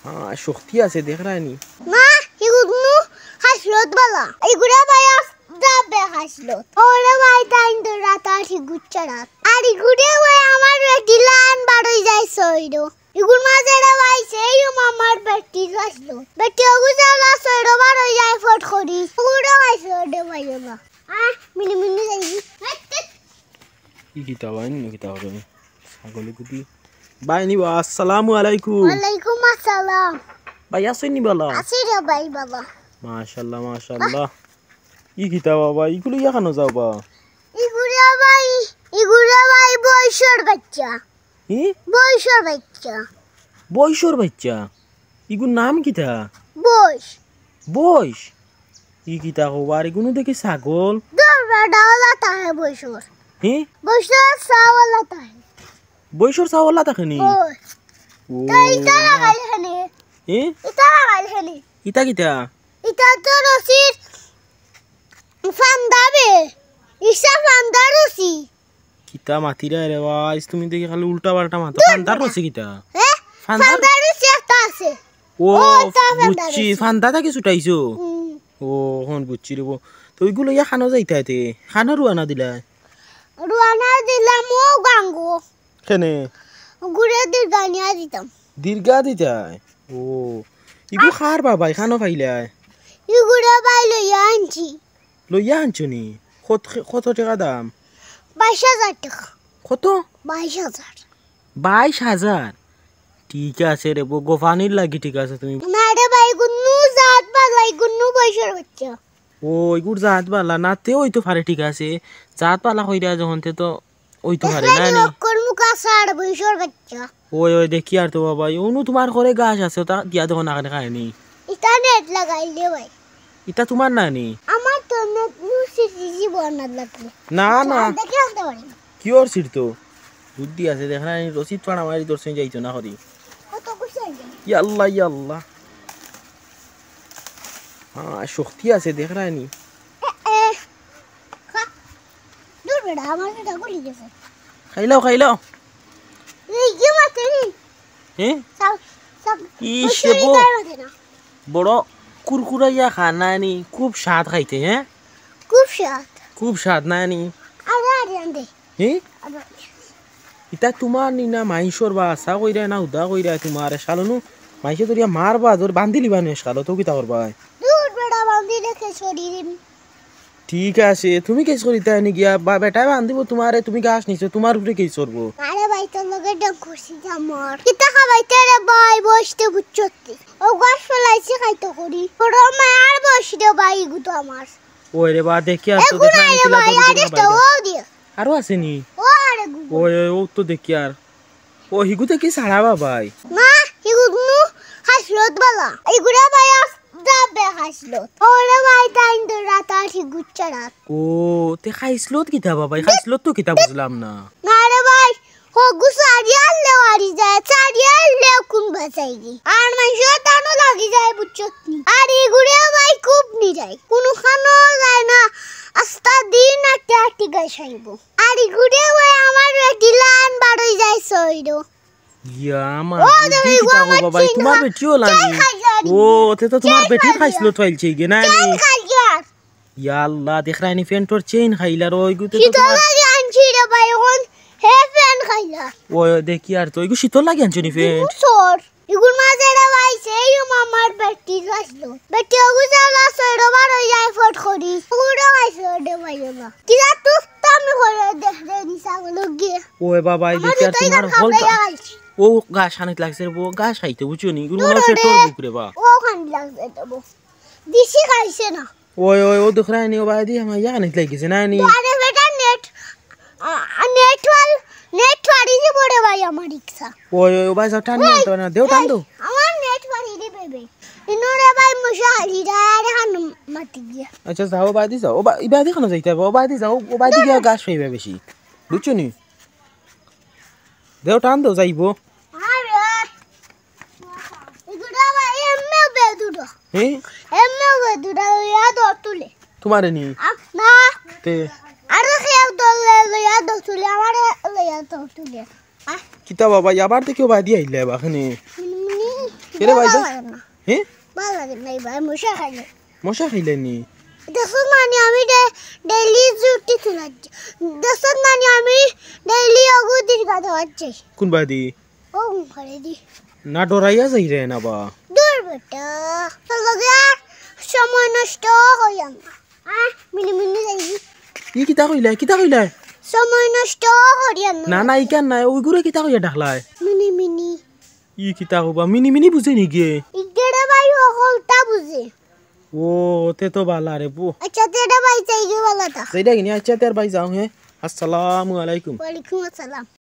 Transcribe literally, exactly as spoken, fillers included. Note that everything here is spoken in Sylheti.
হ্যাঁ, শক্তি আছে, দেখরায়নি। না, হিগুর নু খাসলত বালা। ইগুরে ভাই আস্তা বে খাসলত। ওরে ভাই, তাইন তো রাত আর হিগুর চারাত। আর ইগুরে ভাই আমার বেটি লান বারই যায় সইরো। ইগুর মাঝে রে ভাই, সেই আমার বেটি খাসলত। বেটি ওগু চালা সইরো বারই যায় ফট করি। ওরে ভাই, সইরো ভাই ওলা। আহ, মিনি মিনি যাই। ই কিতা ভাই, নি কিতা হবে? ছাগলে কুটি। ভাই নি বা, আসসালামু আলাইকুম। ওয়ালাইকুম আসসালাম। ভাই, আছইন নি বালা? আছি রে ভাই, বালা। মাশাআল্লাহ, মাশাআল্লাহ। ই কিতা বাবা, ইগুলো ইয়া খানো যাও বা? ইগুরে ভাই, ইগুরে ভাই, বয়সর বাচ্চা। হি? বয়সর বাচ্চা। বয়সর বাচ্চা? ইগুর নাম কিতা? বয়স। বয়স? ই কিতা কও, আর ইগুনু দেখি ছাগল। দর বেটা ওলা তাহে বয়সর। হি? বয়সর ছাওয়ালা তাহে। বয়সর ছাওয়ালা তাহে নি? ওই। ও, তা ইতা না। লাগাইল হেনে। হি? ইতা লাগাইল হেনে। ইতা কিতা? ইতা তো রশির ফান্দা বে। ইসা ফান্দা রশি। কিতা মাতিরায় রে ভাই, তুমি দেখি খালি উল্টা পাল্টা মাতো। দূর ফান্দার বেটা। রশি কিতা? হে? ফান্দার? ফান্দার রশি একটা আছে। ও, ও, তা ফান্দার বুঝছি, রশি। ফান্দা থাকি ছুটাইছো? হুম। ও, অখন বুঝছি রে বো। তো ওইগুলো ইয়া খানো যাইতা এতে? খানো রুয়ানা দিলা? রুয়ানা দিলাম ও গাঙ্গো। কেনে? ঘুরে দীর্ঘা নিয়া দিতাম। দীর্ঘা দিতায়? ও, ইগু কার বাবা, ইখানো পাইলায়? ইগুরে ভাই লইয়া আনছি। লইয়া আনছো নি? কত, কত টেকা দাম? বাইশ হাজার টেকা। কত? বাইশ হাজার। বাইশ হাজার? ঠিক আছে রে বো, গোফানির লাগি ঠিক আছে তুমি। না রে ভাই, ইগুনু জাত বালা, ইগুনু বয়সর বাচ্চা। ও, ইগুর জাত বালা, না তে ওই তো পারে ঠিক আছে। জাত বালা কইরা যখন তে তো ওই তো পারে না নি। অক্কর মুখা সার বয়সর বাচ্চা। ওই, ওই, দেখি আর তো বাবা, অনু তোমার ঘরে ঘাস আছে, ওটা দিয়া দেখো না, খায় নি। ইটা নেট লাগাইলে ভাই। ইটা তোমার না নি? আমার তো নেট নু সিজি বনার লাগবে। না, না। দেখে আনতে পারি না। কিওর সিট তো? বুদ্ধি আছে, দেখরায় নি, রশিদ ফাড়া মারি ধরছে, যাইতো না করি। কত খুশি হয়ে যায়। ইয়া আল্লাহ, ইয়া আল্লাহ। হ্যাঁ, শক্তি আছে, দেখরায় নি। এ, এ। খা। দূর বেটা, আমার পেটটা গলি গেছে। খাইলাও, খাইলাও। এই যে মাতে নি। হ্যাঁ? সব, সব ইস, ওই শরীর বো। গায়ে মাতে না। বড় কুরকুরাইয়া খানা নি, খুব স্বাদ খাইতে, হ্যাঁ? খুব স্বাদ। খুব স্বাদ না নি? আরে, আরে, আন্দে। হি? আরে। ইতা তোমার নি না মাইনষর বা, আশা কইরা না উদা কইরা তোমার শালনু মাইনষে ধরিয়া মারবা, ধর বান্ধিলিবা নে শালো, তো কিতা করবা? দূর বেটা, বান্ধি রেখে শরীর। ঠিক আছে, তুমি কেস করিতা নি গিয়া, বা বেটায় বান্ধিবো তোমারে, তুমি ঘাস নিছো, তোমার উপরে কেস করবো। আরে ভাই, তোর লগে ডং করছি যা মর। কিতা খাবাইতে রে ভাই, বসতে বুঝছত নি? ও ঘাস ফেলাইছি খাইতো করি। বড় মায়ার বয়স রে ভাই, ইগু তো আমার। ওই রে বা, দেখি আর তো এগু দেখি নাই রে ভাই, আরে তো ও দিয়ে। আরো আছে নি? ও আরে গু। ওই, ওই, ও তো দেখি আর। ও হিগুতে কি ছাড়া বা ভাই? না, হিগু নু খাসলত বালা। ইগুরে ভাই আস্তা বে খাসলত। ওরে ভাই, তাইন তো রাত আর হিগুর চারাত। ও, তে খাইছলত কিতা বা ভাই? খাইছলত তো কিতা বুঝলাম না। না রে ভাই, হগু চারিয়ার লেওয়ারি যায়, চারিয়ার লেও কোন বাঁচাইগি? আর মাইনষর টানো লাগি যায়, বুঝছত নি? আর ইগুরে ভাই খুব নিরাই, কুনুখানো যায় না, আস্তা দিন আটে আটে গাছ আইবো। আর ইগুরে ভাই আমার বেটি লান বারই যায় সইরো। ইয়া, আমার ও, বুদ্ধি দেখো, কিতা গো আমার বাবা, চেইন তোমার খা-, বেটিও লাগে। চেইন খাইলার। ও, তে তো তোমার চেইন বেটির খাইলার। খাইছলত ফাইলছে গিয়া, না চেইন নি? খাইলার। ইয়া আল্লাহ, দেখরায় নি ফেন্টর চেইন খাইলার, ওই গুতে তো শীতল তোমার লাগি আনছি রে ভাই, অখন হে ফেন খাইলার। ও, দেখি আর তো, ইগু শীতল লাগি আনছো নি ফেন্ট? ইগু সর, ইগুর মাঝে রে ভাই, সেই আমার বেটি খাইছলত। বেটি ওগু চালা সইরো বারই যায় ফট করি। ওগুলো খাইছে রে ভাই, ওলা। কিতা তুই তো আমি করে দেখ রে, নিশা গুলো গিয়ে। ওই বাবা, এই আমার দেখি আর ভিতরে তোমার গান হল খাবে গা-, আইছে। ও ঘাস খানিত লাগছে রে, ও ঘাস খাইতে বুঝছো নি? ইগুলো মনে হয় দূরে ফেটর রে। বুক রে বা। ও খান লাগছে তো বো। দিছি খাইছে না। ওই, ওই, ও দেখরায় নি, ও বায়দি আমার ইয়া খানিত লাগিছে না নি? আরে বেটা নেট, আ, আ, নেট ওয়াল, নেট ফাড়ি যে পড়ে ভাই আমার রিক্সা। ওই, ওই, ও ভাই, যাও, টান ওই, আনতে পারে না। দেও, টান ওই, দেও। আমার নেট ফাড়ি রে বেবে। ইনোরে ভাই মশা হালি যায়, আরে হান মাতি গিয়া। আচ্ছা, যাও, ও বায়দি যাও। ও বা-, ই বায়দি কেন যাইতে হবে? ও বায়দি যাও, ও বায়দি গিয়া ঘাস খাইবে বেশি। বুঝছো নি? দেও, টান দেও, যাইবো। আরে, এগুলো আবার এমনে বেদুরা। হ্যাঁ? এমনে বেদুরা, লইয়া দৌড় তুলে। তোমারে নি? আ, না। তে? আরে কেউ দৌড় লইয়া দৌড় তুলে, আমারে লইয়া দৌড় তুলে। আ। কিতা বাবা, আবার তো কেউ বাদি আইলে বা এখানে। Mini, mini. এরে ভাই, ভালা ভাই। লাগে না। হ্যাঁ? ভালা লাগে না, ভাই, মশা খাইলে। মশা খাইলে নি? দেখো নানি, আমি ডে-, ডেইলি ছুটি তুলাচ্ছি। দেখো নানি, আমি ডেইলি অগুদির গাদা হচ্ছে। কোন বাদি? ও ঘরে দি। না ডরাইয়া যাই রে না বা। দূর বেটা, তোর লগে আর সময় নষ্ট করিয়ার না। আহ, মিনি মিনি যাই। ই কিতা কইলায়, কিতা কইলায়? সময় নষ্ট করিয়ার না। না, না, ইখান নায়, ওইগুরে কিতা কইয়া ডাকলায়? Mini mini. ই কিতা কইবা, মিনি মিনি বুঝে নি গিয়ে? ইগেরে ভাই হকলতা বুঝে। ও, তে তো ভালা রে বু। আচ্ছা, তে এটা ভাই চাই গিয়ে ভালা থাক। সেইটা কিনি, আচ্ছা, তে আর ভাই যাও, হ্যাঁ। আসসালামু আলাইকুম। ওয়ালাইকুম আসসালাম।